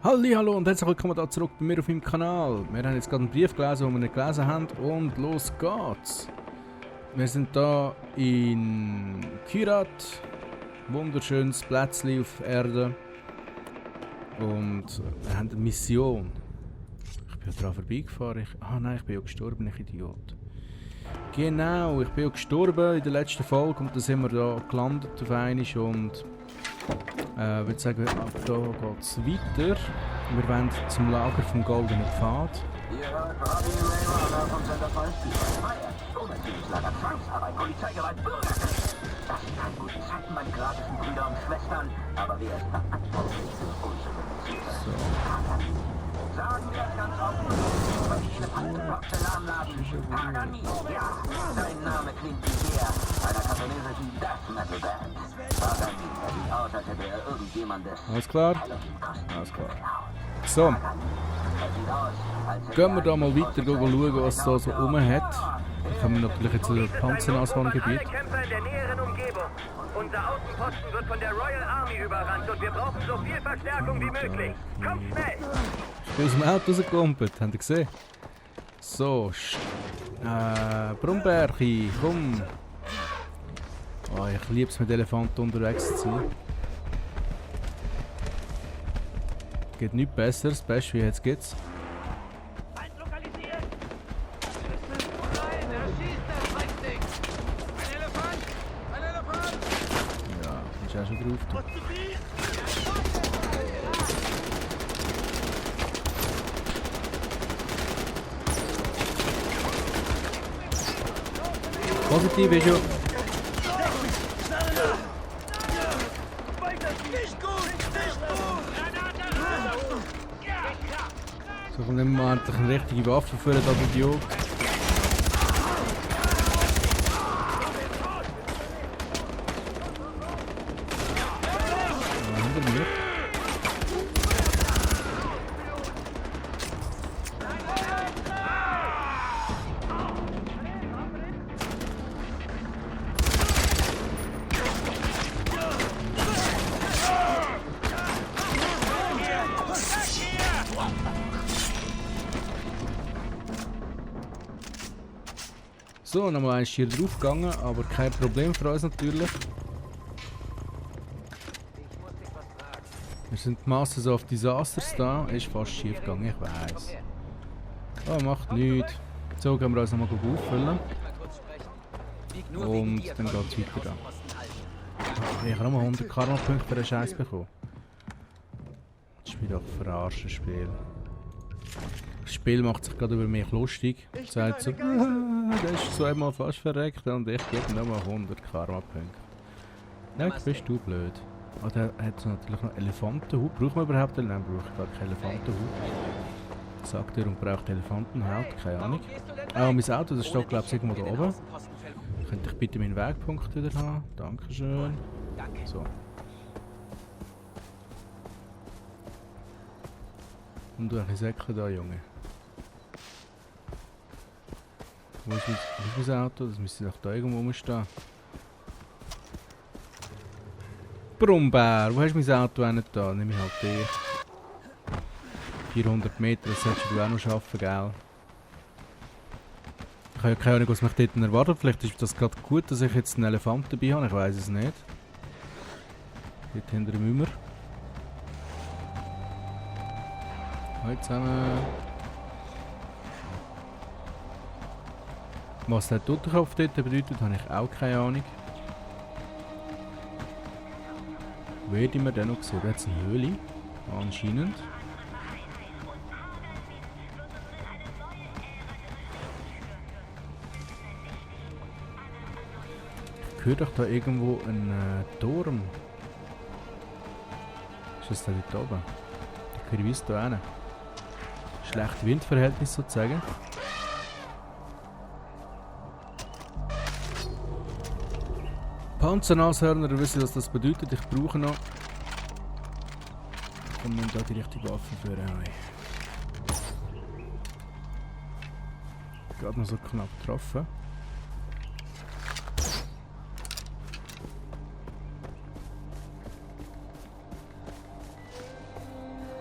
Hallo und herzlich willkommen da zurück bei mir auf meinem Kanal. Wir haben jetzt gerade einen Brief gelesen, den wir nicht gelesen haben, und los geht's. Wir sind da in Kyrat, wunderschönes Plätzchen auf Erde, und wir haben eine Mission. Ich bin ja daran vorbeigefahren. Nein, ich bin ja gestorben, ich Idiot. Genau, ich bin ja gestorben in der letzten Folge und dann sind wir da gelandet auf einmal und ich würde sagen, ab da geht es weiter. Wir wollen zum Lager vom Goldenen Pfad. Ihr hört Radio Railroad und Sender Feier. Unnatürliches Zwangsarbeit, Polizeigewalt, Bürgerkrieg. Das sind keine guten Zeiten, meine grafischen Brüder und Schwestern. Aber wer ist verantwortlich für unsere Beziehungen? Sagen wir es ganz offen. Über die Elefanten-Porzellanladen. Pagani, ja. Dein Name klingt wie der einer katanesischen Death-Metal-Band. Pagani, er sieht aus, als hätte er irgendjemandes... Alles klar? Alles klar. So. Gehen wir da mal weiter schauen, was es da so rum hat. Dann kommen wir natürlich jetzt zu dem Panzernashorngebiet. Alle Kämpfer in der näheren Umgebung. Unser Außenposten wird von der Royal Army überrannt und wir brauchen so viel Verstärkung wie möglich. Kommt schnell! Ich bin aus dem Auto rausgekumpelt, habt ihr gesehen? So, Brumberchi, komm! Oh, ich liebe es, mit Elefanten unterwegs zu sein. Geht nichts Besseres, das Beste wie jetzt geht's. Feind lokalisiert! Nein, er schießt das Drecksding! Ein Elefant! Ein Elefant! Ja, ist auch schon drauf. Was zu viel? Positiv ist ja. Nicht gut! Nicht gut! So kommt nicht mal endlich eine richtige Waffe für den Idiot. Hinter mir. So, nochmal ein hier drauf gegangen, aber kein Problem für uns natürlich. Wir sind Masters of Disasters da, ist fast schief gegangen, ich weiß. Oh, macht nichts. So können wir uns nochmal auffüllen. Und dann geht es weiter da. Ich habe nochmal 100 Karma-Punkte für den Scheiß bekommen. Das ist mir doch verarschen, Spiel. Das Spiel macht sich gerade über mich lustig. Sagt so, der ist zweimal fast verreckt und ich gebe nochmal 100 Karma-Punkte. Nein, bist du blöd. Oh, der hat natürlich noch Elefantenhut. Braucht man überhaupt einen? Nein, brauche ich gar keinen Elefantenhut. Sagt er und braucht Elefantenhaut? Keine Ahnung. Ah, mein Auto, das steht glaube ich irgendwo da oben. Könnte ich bitte meinen Wegpunkt wieder haben? Dankeschön. So. Und du ein Säcke da, Junge. Wo ist mein Auto? Das müsste doch da irgendwo rumstehen. Brummbär, wo hast du mein Auto nicht da? Nimm ich halt dich. 400 Meter, das solltest du auch noch schaffen, gell? Ich habe ja keine Ahnung, was mich dort erwartet. Vielleicht ist das gerade gut, dass ich jetzt einen Elefant dabei habe. Ich weiß es nicht. Dort hinter dem Mümmer. Hallo zusammen. Was der Totenkopf dort bedeutet, habe ich auch keine Ahnung. Werde ich mir dann noch gesehen? Da hat es eine Höhle. Anscheinend. Ich höre doch da irgendwo einen Turm. Ist das da dort oben? Ich höre weiss da hin. Schlechte Windverhältnisse sozusagen. Panzernashörner, ihr wisst, was das bedeutet. Ich brauche noch. Und dann da die richtige Waffe für euch. Gerade noch so knapp getroffen.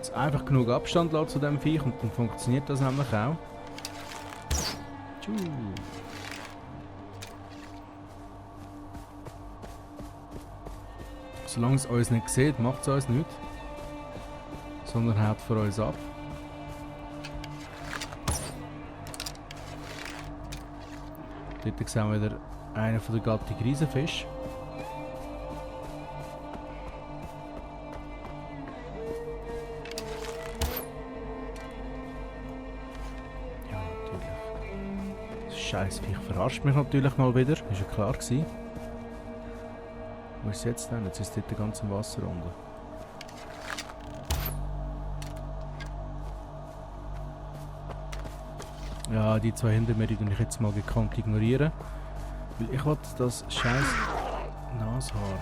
Jetzt einfach genug Abstand lassen zu dem Viech und dann funktioniert das nämlich auch. Tschu. Solange es uns nicht sieht, macht es uns nichts. Sondern haut für uns ab. Dort sehen wir wieder einen von der Gattung Riesenfisch. Ja, natürlich. Das Scheissviech verarscht mich natürlich mal wieder. Ist ja klar gewesen. Wo ist es jetzt denn? Jetzt ist dort der ganze Wasser unten. Ja, die zwei hinter mir, die ich jetzt mal gekonnt ignorieren. Weil ich wollte das scheiß Nashorn.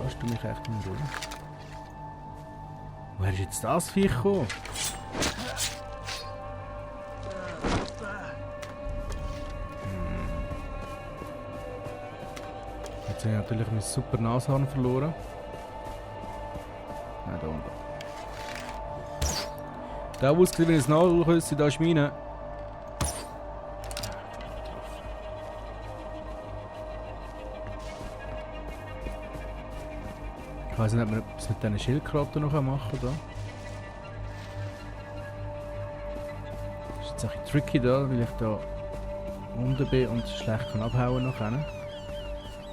Lass du mich echt in Ruhe. Woher ist jetzt das Viech gekommen? Jetzt habe ich natürlich mein super Nashorn verloren. Nein, da unten. Der ausgesehen wie ein Nadelküsschen, da ist meine. Ich weiss nicht, ob man etwas mit diesen Schildkröten noch machen kann. Das ist jetzt ein bisschen tricky da, weil ich da unten bin und schlecht kann abhauen kann.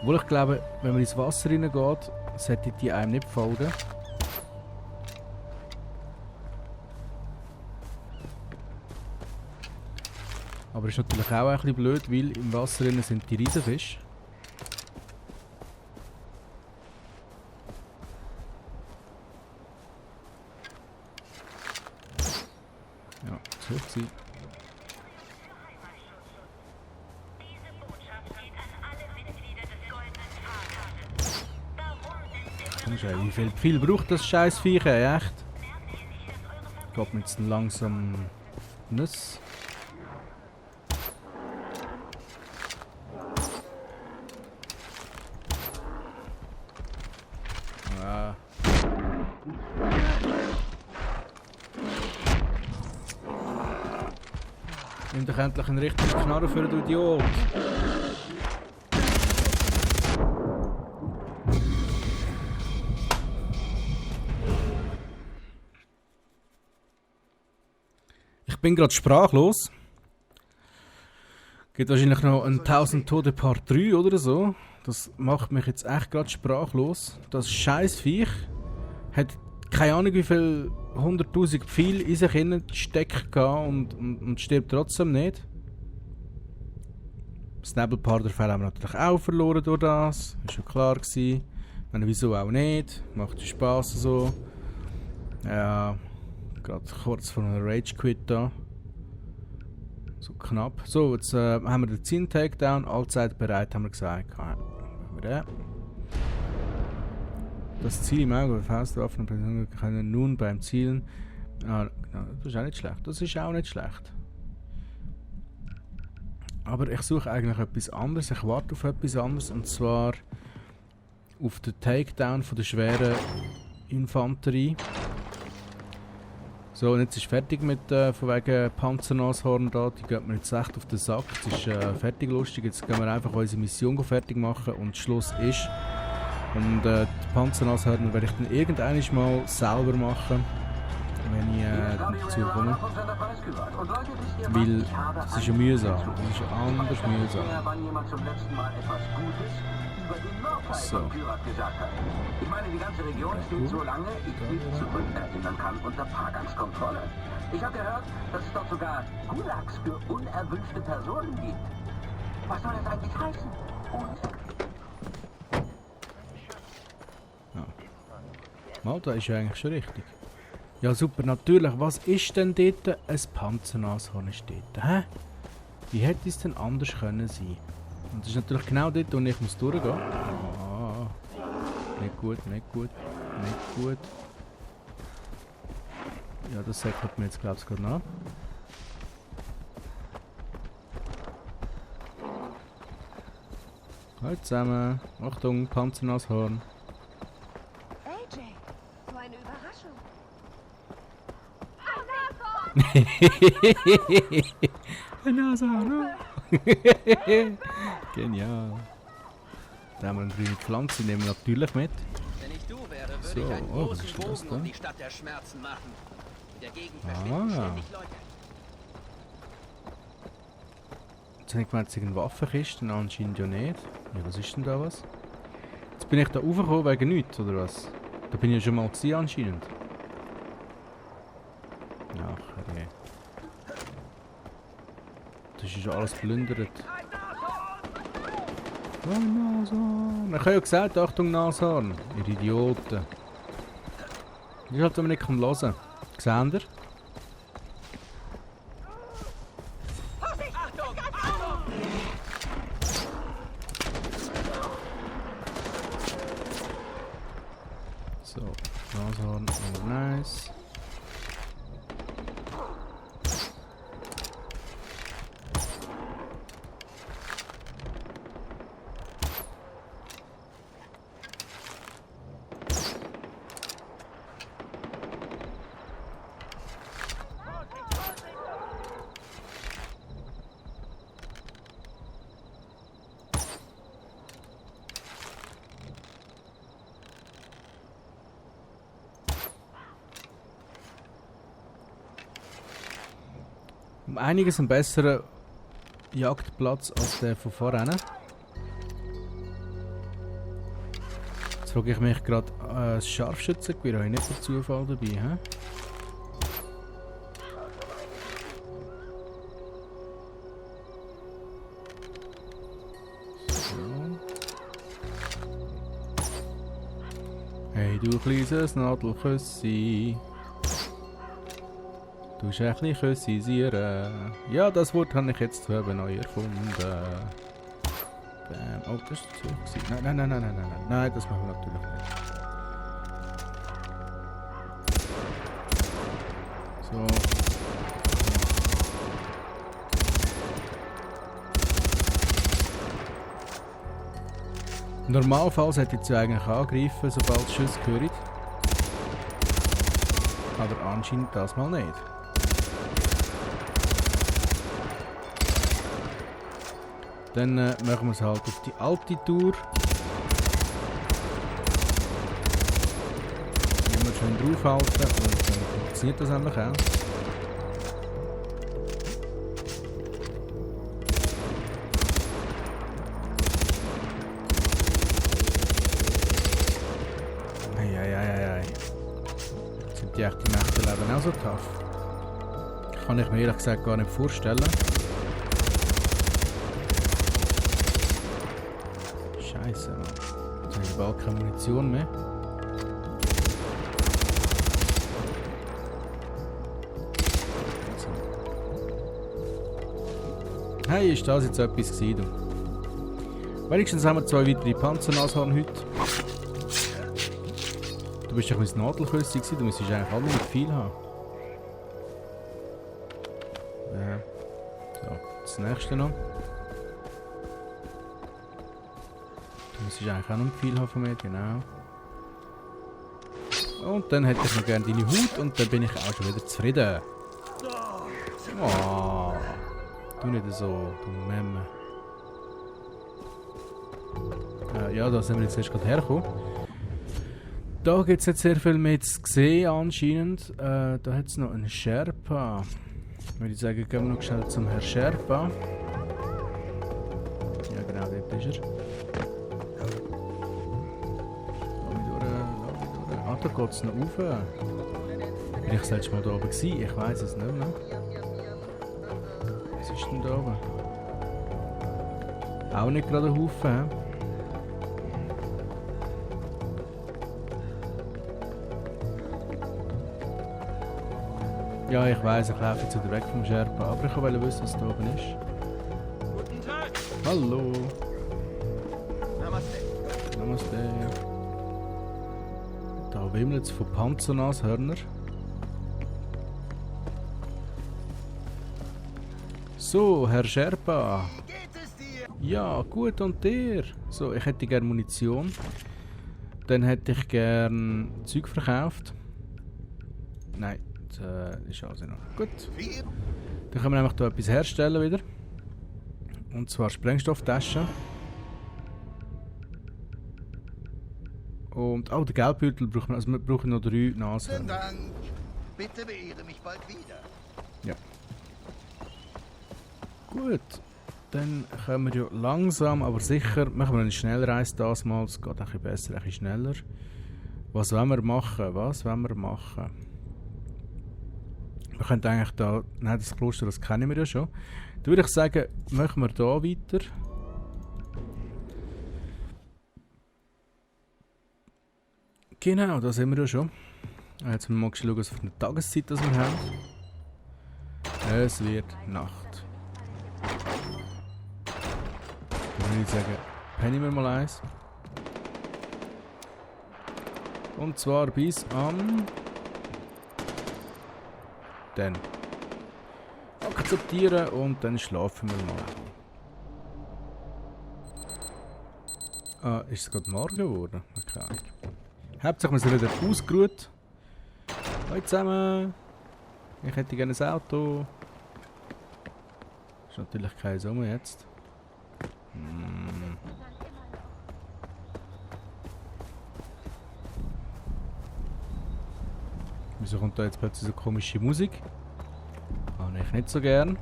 Obwohl ich glaube, wenn man ins Wasser reingeht, sollte die einem nicht folgen. Aber ist natürlich auch ein bisschen blöd, weil im Wasser sind die Riesenfische. Ja, das hilft sie. Komm schon, wie viel braucht das scheiß Viech, echt? Geht mir jetzt langsam Nuss. Nimm doch endlich einen richtigen Knarren für den Idiot. Ich bin gerade sprachlos. Gibt wahrscheinlich noch ein 1000 Tode Part 3 oder so. Das macht mich jetzt echt gerade sprachlos. Das scheiß Viech hat keine Ahnung wie viel 100.000 Pfeile in sich hineingesteckt und stirbt trotzdem nicht. Das Nebelparderfell haben wir natürlich auch verloren durch das. Ist schon klar gewesen. Meine, wieso auch nicht? Macht Spaß so. Ja, gerade kurz vor einem Rage-Quit da. So knapp. So, jetzt haben wir den 10 Takedown. Allzeit bereit, haben wir gesagt. Ja, machen wir den. Das Ziel im Auge, Faustwaffen können nun beim Zielen. Ah, das ist auch nicht schlecht. Das ist auch nicht schlecht. Aber ich suche eigentlich etwas anderes. Ich warte auf etwas anderes. Und zwar auf den Takedown von der schweren Infanterie. So, und jetzt ist fertig mit von wegen Panzernashorn da. Die geht mir jetzt echt auf den Sack. Jetzt ist fertig lustig. Jetzt gehen wir einfach unsere Mission fertig machen. Und Schluss ist. Und die Panzernashörner werde ich dann irgendwann mal selber machen, wenn ich dazu komme. Weil das ist ja mühsam. Das ist ja anders mühsam. So. Ich meine, die ganze Region steht so lange, ich mich zurückerinnern kann unter Pagans Kontrolle. Ich habe gehört, dass es dort sogar Gulags für unerwünschte Personen gibt. Was soll das eigentlich heißen? Malta ist ja eigentlich schon richtig. Ja super, natürlich. Was ist denn dort? Ein Panzernashorn ist dort. Hä? Wie hätte es denn anders können sein? Und das ist natürlich genau dort, wo ich muss durchgehen. Ah, nicht gut, nicht gut, nicht gut. Ja, das sagt mir jetzt glaube ich gerade nach. Halt zusammen. Achtung, Panzernashorn. eine Überraschung. Ein Nashorn. Genial. Da haben wir eine grüne Pflanze, die nehmen wir natürlich mit. Wenn ich du wäre, würde So, ich einen oh, was großen ist das Bogen da? um die Stadt der Schmerzen machen. In der Gegend verschwinden Ah. ständig Leute. Jetzt habe ich gemeint, es ist eine Waffenkiste, anscheinend ja nicht. Ja, was ist denn da was? Jetzt bin ich da raufgekommen wegen nichts, oder was? Da bin ich ja schon mal gewesen, anscheinend. Ach, je. Das ist ja alles plündert. Oh, Nashorn! Ich habe ja gesagt, Achtung Nashorn! Ihr Idioten! Das ist halt, wenn man nicht hören kann. Seht ihr? So, Nashorn, oh, nice. Um einiges einen besseren Jagdplatz als der von vorhin. Jetzt frage ich mich gerade, das Scharfschützengewehr habe ich nicht per Zufall dabei, hä? So. Hey du kleines Nadelküssi. Du hast ein bisschen küssisieren. Ja, das Wort habe ich jetzt zu eben neu erfunden. Bam. Oh, das ist zu gewesen. Nein, das machen wir natürlich nicht. So. Normalfalls hätte ich sie eigentlich angreifen, sobald Schüsse hören. Aber anscheinend das mal nicht. Dann machen wir es halt auf die alte Tour. Wenn wir schön draufhalten und dann funktioniert das nämlich auch. Eieieiei. Sind die echten Nächte-Leben auch so tough? Kann ich mir ehrlich gesagt gar nicht vorstellen. Scheiße, Mann. Jetzt habe ich bald keine Munition mehr. So. Hey, ist das jetzt etwas gewesen? Du? Wenigstens haben wir 2 weitere Panzernashorn heute. Du bist doch mein Nadelküssi gewesen, du müsstest eigentlich alle nicht viel haben. Ja. So, das nächste noch. Du müsstest eigentlich auch noch nicht viel haben von mir, genau. Und dann hätte ich noch gerne deine Haut und dann bin ich auch schon wieder zufrieden. Oh, tu nicht so, du Memme. Ja, da sind wir jetzt erst gerade hergekommen. Da gibt es jetzt sehr viel mehr zu sehen anscheinend. Da hat es noch einen Sherpa. Würde ich sagen, gehen wir noch schnell zum Herrn Sherpa. Ja genau, dort ist er. Ah, da geht es noch rauf. Bin ich das letzte Mal da oben gewesen? Ich weiss es nicht mehr. Was ist denn da oben? Auch nicht gerade ein Haufen, he? Ja, ich weiss, ich laufe jetzt wieder weg vom Sherpa, aber ich wollte wissen, was da oben ist. Guten Tag. Hallo. Namaste. Namaste. Da wimmelt es von Panzernashörner. So, Herr Sherpa. Geht es dir? Ja, gut und dir? So, ich hätte gerne Munition. dann hätte ich gern Zeug verkauft. Nein, das ist also noch. Gut. Dann können wir nämlich hier etwas herstellen wieder. Und zwar Sprengstofftaschen. Und den Geldbeutel brauchen wir. Also wir brauchen noch 3 Nashörner. Dank. Bitte beehre mich bald wieder. Ja. Gut. Dann können wir ja langsam, aber sicher, machen wir eine Schnellreise das mal. Es geht ein bisschen besser, ein bisschen schneller. Was wollen wir machen? Wir könnten eigentlich da... Nein, das Kloster, das kennen wir ja schon. Dann würde ich sagen, machen wir hier weiter. Genau, da sind wir ja schon. Jetzt müssen wir mal schauen, was für eine Tageszeit das wir haben. Es wird Nacht. Dann würde ich sagen, pennen wir mal eins. Und zwar bis am... Dann akzeptieren und dann schlafen wir mal. Ist es gerade morgen geworden? Keine Ahnung. Hauptsache wir sind wieder ausgeruht. Hallo zusammen. Ich hätte gerne ein Auto. Ist natürlich kein Sommer jetzt. Wieso kommt da jetzt plötzlich so komische Musik? Habe ich nicht so gern.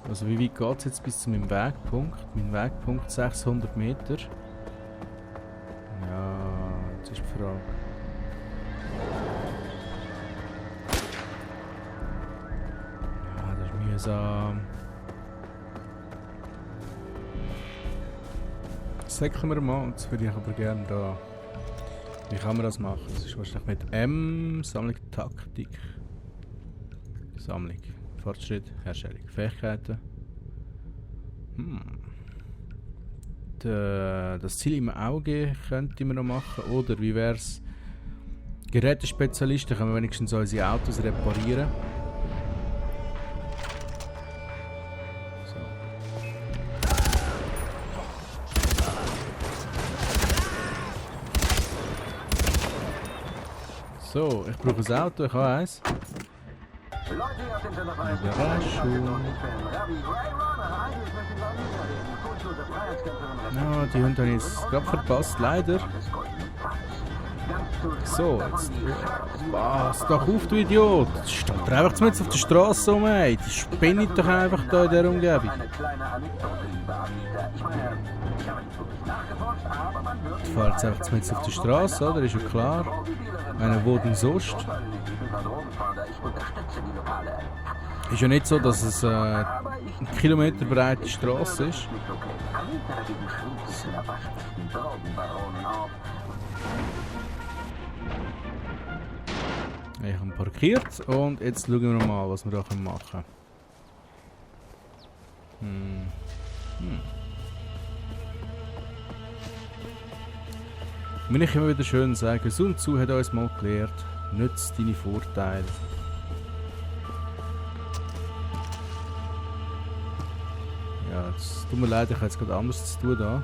Also wie weit geht es jetzt bis zu meinem Wegpunkt? Mein Wegpunkt 600 Meter. Ja, jetzt ist die Frage. Ja, das ist mühsam. Säckeln wir mal, jetzt würde ich aber gerne da... Wie kann man das machen? Das ist wahrscheinlich mit M, Sammlung, Taktik. Sammlung, Fortschritt, Herstellung, Fähigkeiten. Das Ziel im Auge könnte man noch machen. Oder wie wäre es? Gerätespezialisten können wir wenigstens unsere Autos reparieren. So, ich brauche ein Auto, ich habe eins. Leute, ihr habt den Sender Freiheit. Überraschung. Ich bin Rabbi Ray Runner. Eigentlich möchte ich mal mitreden. Kultlose Freiheitskämpferin. Ja, die Hunde habe ich jetzt gerade verpasst, leider. So, jetzt... Was? Doch auf, du Idiot! Jetzt steht er einfach mitten auf der Straße rum, ey. Die spinnt doch einfach da in dieser Umgebung. Eine kleine Anekdote, lieber Anita. Ich meine, ich habe nicht wirklich nachgeforscht, aber man hört... Ich fahre jetzt einfach mitten auf der Straße, oder? Ist ja klar. Meine, wo denn sonst? Ist ja nicht so, dass es eine kilometerbreite Straße ist. Ich habe parkiert und jetzt schauen wir mal, was wir da machen können. Wenn ich immer wieder schön sage, Sun Tzu hat uns mal gelehrt, nütze deine Vorteile. Ja, es tut mir leid, ich habe jetzt gerade anders zu tun da.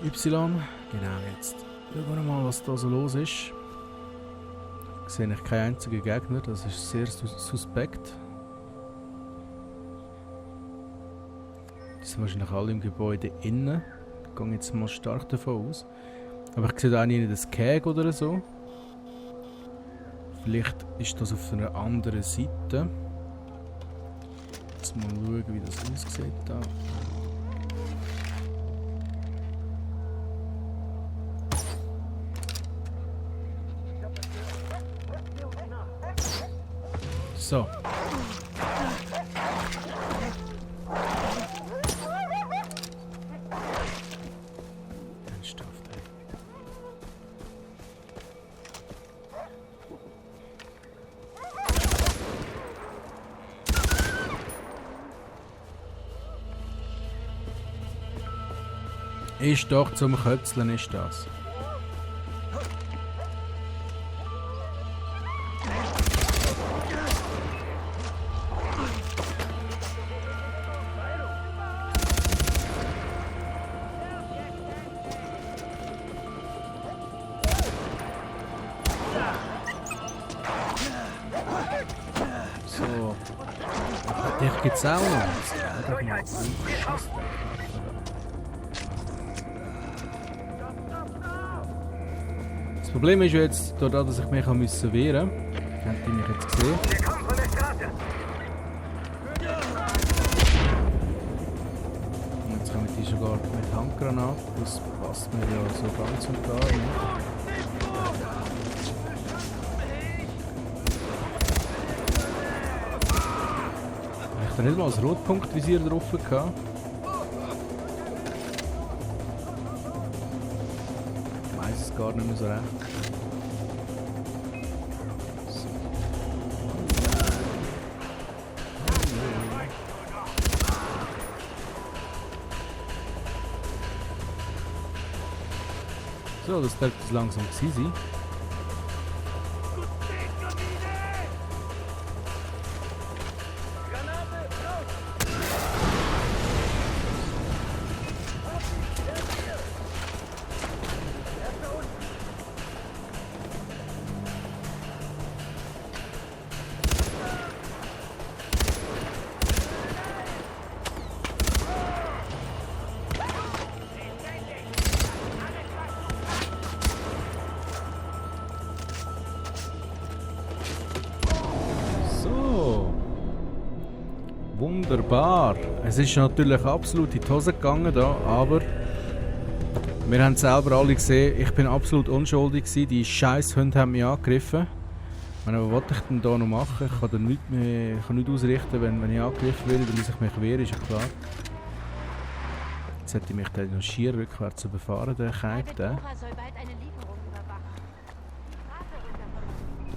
Y, genau jetzt. Schauen wir mal, was da so los ist. Ich sehe nicht keinen einzigen Gegner, das ist sehr suspekt. Die sind wahrscheinlich alle im Gebäude innen. Ich gehe jetzt mal stark davon aus. Aber ich sehe da auch nicht das Keg oder so. Vielleicht ist das auf einer anderen Seite. Jetzt mal schauen, wie das aussieht da. So. Ist doch zum Kötzeln, ist das. Ach, gibt's auch noch? Das Problem ist jetzt, dadurch, dass ich mich wehren musste, habt ihr mich jetzt gesehen. Wir kommen von der Straße. Und jetzt kommen die sogar mit Handgranaten, das passt mir ja so ganz und gar nicht. Ich habe nicht mal das Rotpunktvisier drauf gehabt. Ich weiss es gar nicht mehr so recht. So, das dürfte es langsam gewesen sein. Wunderbar. Es ist natürlich absolut in die Hose gegangen da, aber wir haben selber alle gesehen, ich bin absolut unschuldig gewesen. Die scheiß Hunde haben mich angegriffen. Ich meine, was wollte ich denn da noch machen? Ich kann da nichts mehr, ich kann nichts ausrichten, wenn ich angegriffen werde, dann muss ich mich wehren, ist ja klar. Jetzt hätte ich mich dann noch schier rückwärts überfahren, der Kite.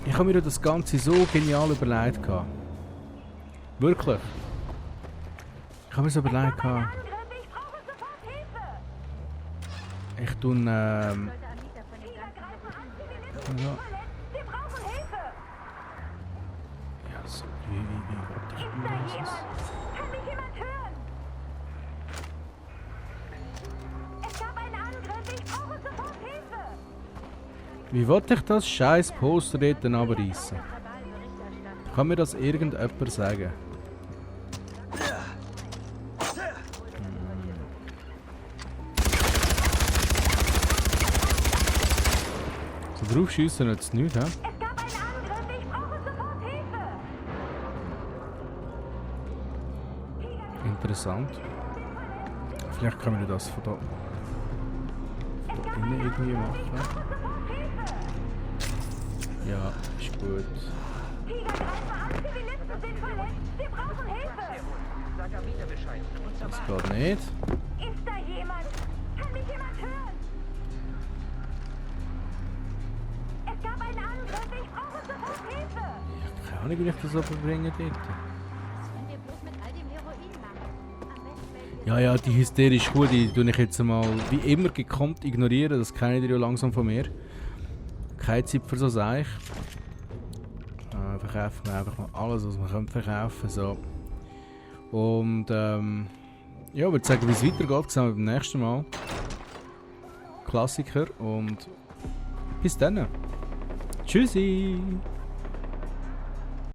Ich habe mir das Ganze so genial überlegt. Wirklich. Ich habe mir so überlegt. Ich tue ja. Ja, so, wie wollte ich denn das? Kann mich jemand hören? Es gab einen Angriff, ich brauche sofort Hilfe! Wie wollte ich das scheiß Poster dort runterreißen? Kann mir das irgendjemand sagen? So draufschiessen nützt nichts, hä? Es gab einen Angriff, ich brauche sofort Hilfe! Interessant. Vielleicht können wir das von da innen irgendwie machen. Ja, ist gut. Tiger, greife an, Zivilisten sind verletzt, wir brauchen Hilfe! Sag Amita Bescheid. Das geht nicht. Ist da jemand? Kann mich jemand hören? Es gab einen Angriff, ich brauche sofort Hilfe! Ich habe keine Ahnung, wie ich das überbringe dort. Was sollen wir bloß mit all dem Heroin machen? Am besten Ja, ja, die hysterische Kuh, die tue ich jetzt mal wie immer gekonnt ignorieren. Das kennt ihr ja langsam von mir. Keine Zeit für so Seich. Verkaufen wir einfach mal alles, was wir verkaufen können. So. Und ja, ich würde sagen, wie es weitergeht, sehen wir beim nächsten Mal. Klassiker und bis dann. Tschüssi!